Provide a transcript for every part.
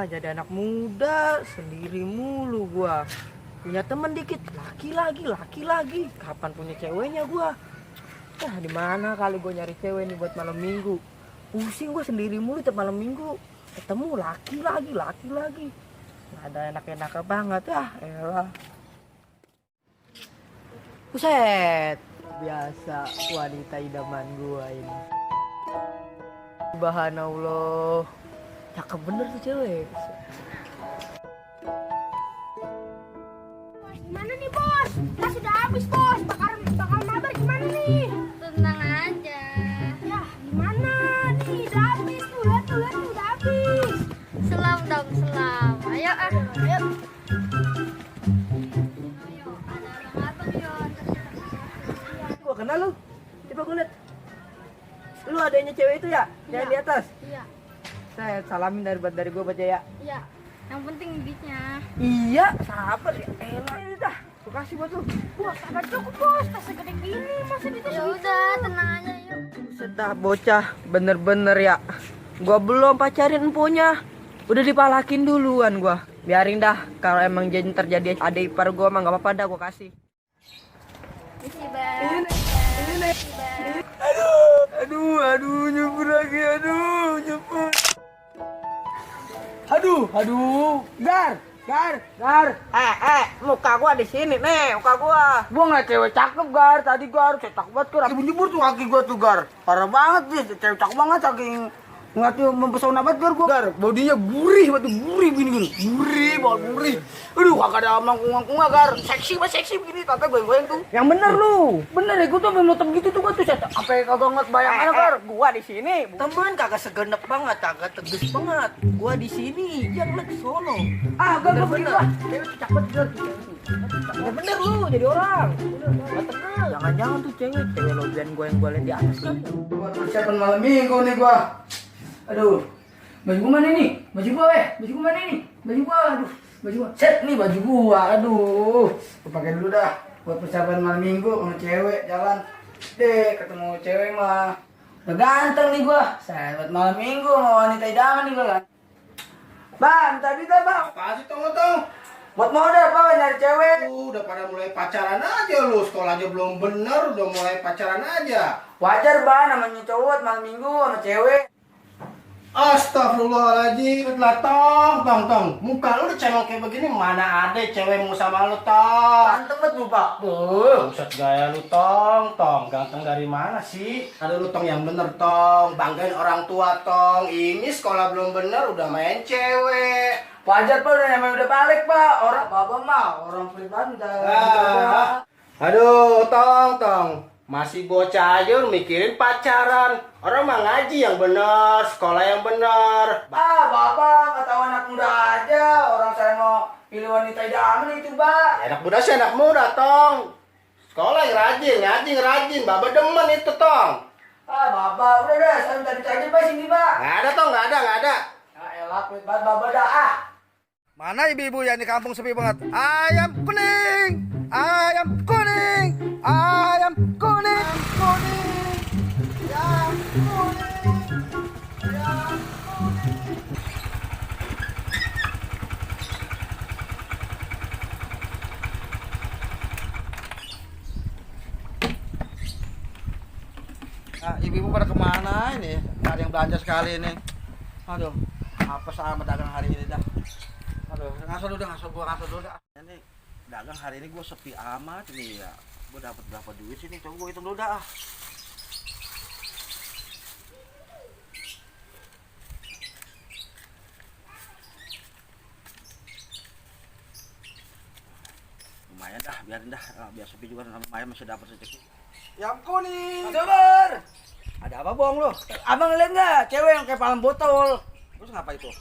jadi anak muda sendiri mulu gua. Punya temen dikit, laki lagi. Kapan punya ceweknya gua? Di mana kali gua nyari cewek nih buat malam minggu? Pusing gua sendiri mulu tiap malam minggu. Ketemu laki lagi. Nggak ada enak-enaknya banget elah. Buset, biasa wanita idaman gua ini. Subhanallah, cakep bener tuh cewek. Gimana nih bos? Gas sudah habis bos. Bakal mabar gimana nih? Tenang aja. Ya gimana nih? Udah habis tuh. Lihat tuh udah habis. Selam dong, selam. Ayo ah. Ayo. Ayo, ada orang abang Yon. Gua kenal lu. Coba gua liat. Lu adanya cewek itu ya? Yang di atas. Iya, Saya salamin dari gua buat Jaya. iya. Yang penting beatnya. Iya, sabar ya. Elah ini dah. Gua kasih buat lu. Bos, agak cukup bos. Tas segede gini masa itu Ya udah, tenang aja yuk. Sudah bocah, bener-bener ya. Gua belum pacarin empunya. Udah dipalakin duluan gua. Biarin dah, kalau emang jadi terjadi adik ipar gua mah gak apa-apa dah gua kasih. Isi bang. Ini. Aduh, nyebur lagi, nyebur. Aduh, Gar. Muka gua di sini nih, muka gua. Gua ngeliat cewek cakep, Gar. Tadi gua harus cetak banget, Gar. Nyebur tuh kaki gua tuh, Gar. Parah banget sih, cewek cakep banget saking ngeliatnya mempesona banget, Gar. Gar, bodinya gurih gini. Gurih. Aduh, kagak ada mangkung-mangkung, Gar. Seksi begini, tata goyang-goyang tuh. Yang bener lu. Bener ya, gua tuh belum nutup gitu tuh gua tuh cetak. Apa kagak ngeliat bayangannya, Gar? Gua di sini. Temen kagak segenep banget, kagak tegas banget. Gua di sini, dia ngeliat ke sono. Gua begitu ah. Cewek tuh cakep, Gar. Ya bener lu jadi orang. Gak tenang. Jangan-jangan tuh cewek lobian gua yang gua liat di atas kan. Buat persiapan malam minggu nih gua. Aduh. Baju gua mana nih? Baju gua mana nih? Baju gua. Set nih baju gua. Aduh. Gua pakai dulu dah buat persiapan malam minggu sama cewek jalan. Ketemu cewek mah. Udah ganteng nih gua. Buat malam minggu sama wanita idaman nih gua kan. Bang, tadi dah bang. Apa sih tong? Buat modal apa nyari cewek? Udah pada mulai pacaran aja lu, sekolah aja belum bener, udah mulai pacaran aja. Wajar bang, namanya cowok malam minggu sama cewek. Astagfirullahaladzim, lah tong. Muka lu udah cemong kayak begini, mana ada cewek mau sama lu tong? Ganteng banget lu pak. Buset gaya lu tong, ganteng dari mana sih? Ada lu tong yang bener tong, banggain orang tua tong. Ini sekolah belum bener, udah main cewek. Wajar pak, udah namanya udah balik pak. Orang bapak mah, orang pribadi udah. Aduh, tong. Masih bocah aja lu mikirin pacaran. Orang mah ngaji yang bener, sekolah yang bener. Bapak nggak tahu anak muda aja. Orang saya mau pilih wanita idaman itu pak. Anak muda sih anak muda, tong. Sekolah yang rajin, ngaji yang rajin. Baba demen itu, tong. Bapak udah dah, saya minta duit aja pak sini pak. Nggak ada, tong, nggak ada. Elah, kuit banget bapak dah. Mana ibu-ibu yang di kampung sepi banget? Ayam kuning. Ibu-ibu pada kemana ini? Nggak ada yang belanja sekali ini. Aduh, apa sama dagang hari ini dah? Aduh, ngaso dulu dah. Ini dagang hari ini gue sepi amat nih ya. Gue dapat berapa duit sih nih? Coba gue hitung dulu dah. Lumayan dah, biarin dah. Biar sepi juga, lumayan masih dapat rezeki. Yang kuning. Sabar. Ada apa bohong lo? Abang lihat nggak cewek yang kayak palang botol? Terus ngapa itu?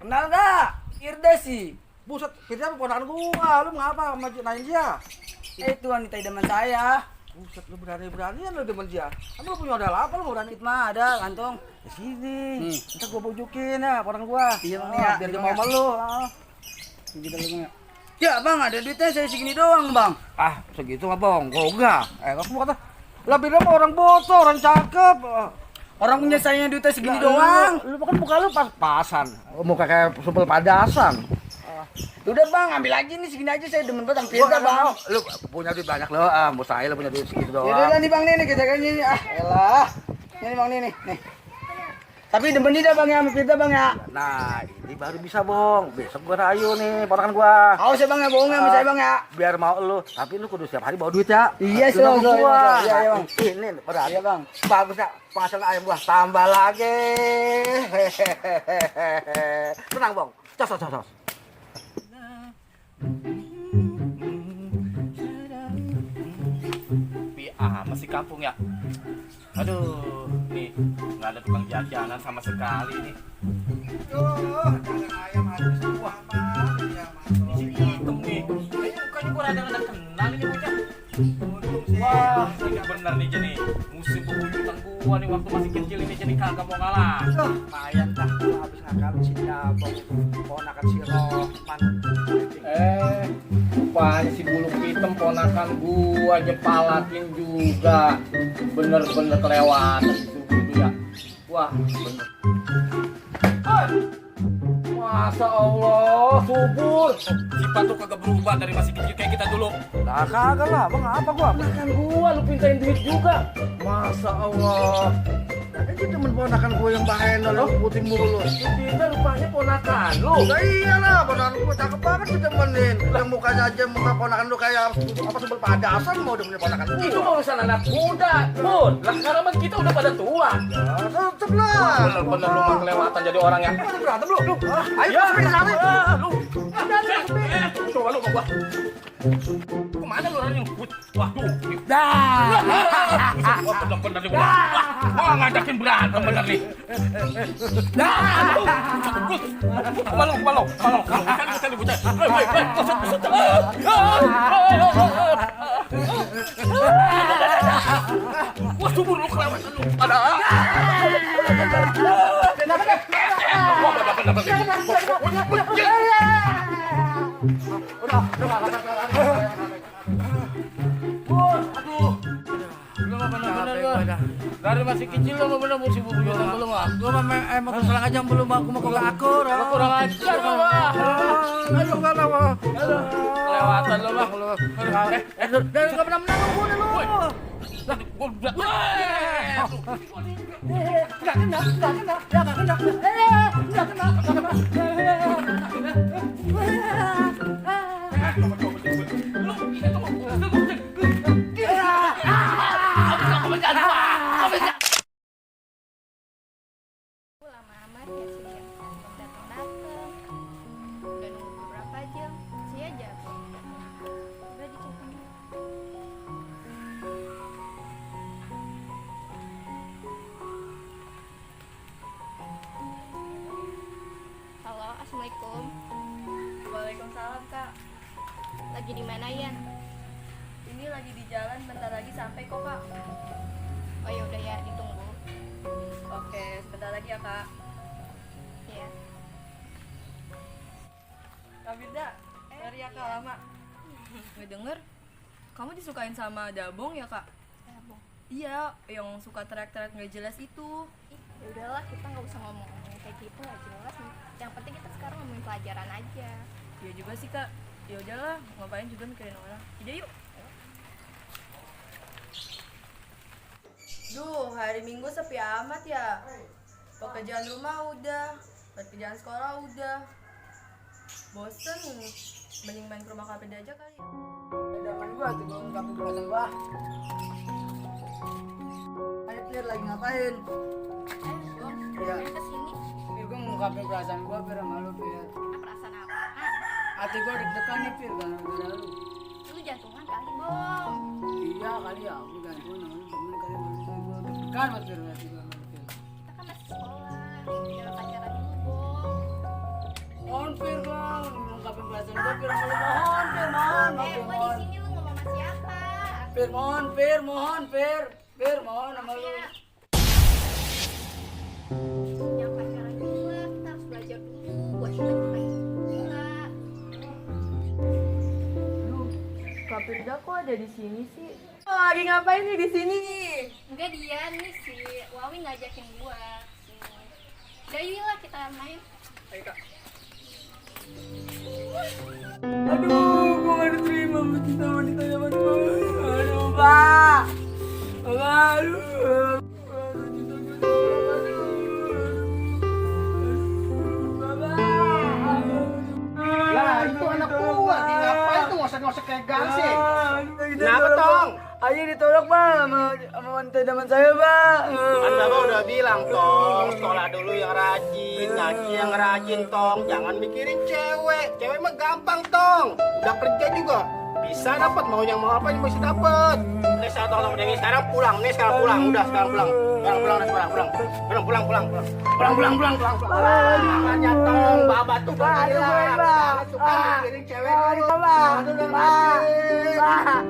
Kenal nggak? Irda sih. Buset, kita ponakan gua. Lu ngapa sama nanya dia? Itu wanita idaman saya. Buset, lu berani-beranian lu demen dia. Kamu lu punya modal apa lu berani? Mah ada kantong. Di sini. Nih. Ntar gua bujukin ya, ponakan gua. Iya, nih ya, biar dia nih, mau ya. sama lu. Gitu dulu. Ya bang, ada duitnya saya segini doang bang. Segitu mah bohong. Gua enggak. Kamu kata, lah bilang orang botol, orang cakep. Orang punya saya duitnya segini doang. Lu kan muka lu pas-pasan. Muka kayak supel padasan. Udah bang, ambil aja nih segini aja saya demen banget hampir dah bang. Lu punya duit banyak lo, mau saya lu punya duit segitu Ya doang. udah nih bang nih kita kan ini elah. Ini bang nih. Tapi demen nih dah bang ya, hampir dah bang ya. Nah, ini baru bisa, Bong. Besok gua rayu nih ponakan gua. Awas ya bang ya, bohong sama saya bang ya. Biar mau lu, tapi lu kudu setiap hari bawa duit ya. Iya, Lu sama so, gua. iya, bang. Ini berat. Iya bang. Bagus ya, pasang ayam gua tambah lagi. Tenang, Bong. Cos. Masih kampung ya. Aduh, nih nggak ada tukang jajanan sama sekali nih. Dagang ayam habis semua, Pak. Di sini hitam nih. Kayaknya mukanya gua rada-rada kenal ini bocah. Wah, ini bener nih jadi musim bebuyutan gua nih waktu masih kecil ini jadi kagak mau ngalah. Lumayan dah, habis ngakalin si Dabong itu. Ponakan si Rohman. Rupanya si bulu hitam ponakan gua jepalatin juga. Bener-bener kelewatan itu ya. Wah, bener. Masa Allah, subur. Sifat tuh kagak berubah dari masih kecil kayak kita dulu. Lah kagak lah, Bang, apa gua? Kan gua lu pintain duit juga. Masa Allah. Itu temen ponakan gua yang bahaya lo putih mulu. Lu pindah rupanya ponakan lu. Lah iyalah, ponakan gua cakep banget sih temenin. Yang mukanya aja muka ponakan lu kayak apa sebel padasan mau demenin ponakan gua. Itu urusan anak muda, Bun. Lah sekarang mah kita udah pada tua. Ya, tetep lah. Bener-bener lu mah kelewatan jadi orang ya. Masih berantem lu. Ayo Ya, masuk ke sana. lu. Coba lu gua. Kemana lu orang? Waduh. Dah. Wah, bener-bener nih. Wah, ngajakin berantem bener nih. Kemana? Kan bisa dibucah. Wah, subur lu kelewatan lu. Ada. Dari masih kecil lo mau bener musibah buyutan belum ah? Gua emang keselang aja belum aku mau ke akur. Kurang ajar lo mah. Ayo sana mah. Kelewatan lo mah. Dan enggak pernah menang gua lu. Lama amat ya sih yang datang-datang. Udah nunggu beberapa jam. Si aja. Udah dicek. Halo, assalamualaikum. Waalaikumsalam kak. Lagi di mana ya? Ini lagi di jalan, bentar lagi sampai kok kak. Oh ya udah ya, ditunggu. Oke, sebentar lagi ya kak. Ya. Kak Firda, dari ya kak lama. Ngedenger, kamu disukain sama Dabong ya kak? Dabong. Iya, yang suka teriak-teriak nggak jelas itu. Ya udahlah, kita nggak usah ngomong kayak gitu, nggak jelas. Yang penting kita sekarang ngomongin pelajaran aja. Ya juga sih kak. Ya udahlah, ngapain juga mikirin orang. Jadi yuk. Duh, hari Minggu sepi amat ya. Pekerjaan rumah udah, pekerjaan sekolah udah. Bosen, mending main ke rumah Kak Firda aja kali ya. Jangan gua tuh gua ngungkapin perasaan gua. Ayo Fir, lagi ngapain? Iya. Main kesini. Fir, gua ngungkapin perasaan gua Fir sama lu Fir. Perasaan apaan? Hati gua deg-degan nih Fir karena gara lu. Lu jantungan kali, Bong. Iya kali ya, aku gantung namanya temen kali manusia gua deg-degan banget Fir hati gua sama lu, Fir. Kita kan masih sekolah. Jangan pacaran dulu, Bong. Mohon Fir bang, ngungkapin perasaan gua Fir sama lu, mohon Fir, mohon Gua di mohon. sini lu ngomong sama siapa? Fir, mohon Fir, mohon Fir. Fir, mohon sama lu. Yang pacaran dulu lah, kita harus belajar dulu buat kita bukan gila. Kak Firda kok ada di sini sih? Oh, lagi ngapain nih di sini? Enggak dia nih si Awi ngajakin gua sini. Udah yuk lah kita main. Ayo Kak. Aduh, gua gak diterima cinta wanita zaman dulu. Aduh, Pak. Aduh. Lah, itu anak gua. Nih ngapain tuh ngosek-ngosek kayak gang sih? Kenapa, Tong? Ayo ditolak, Pak, sama wanita zaman saya, Pak. Kan Bapak udah bilang, Tong, sekolah dulu yang rajin, ngaji yang rajin, Tong. Jangan mikirin cewek. Cewek mah gampang, Tong. Udah kerja juga. Bisa dapat, mau yang mau apa yang bisa dapat. Nih, saya tolong Dewi sekarang pulang. Nih, sekarang pulang. Udah, sekarang pulang. Sekarang pulang, sekarang pulang. Pulang. Makanya, Tong, Bapak tuh Pak, aduh, bilang. Pak. Suka mikirin cewek dulu. Pak. Udah rajin. Pak.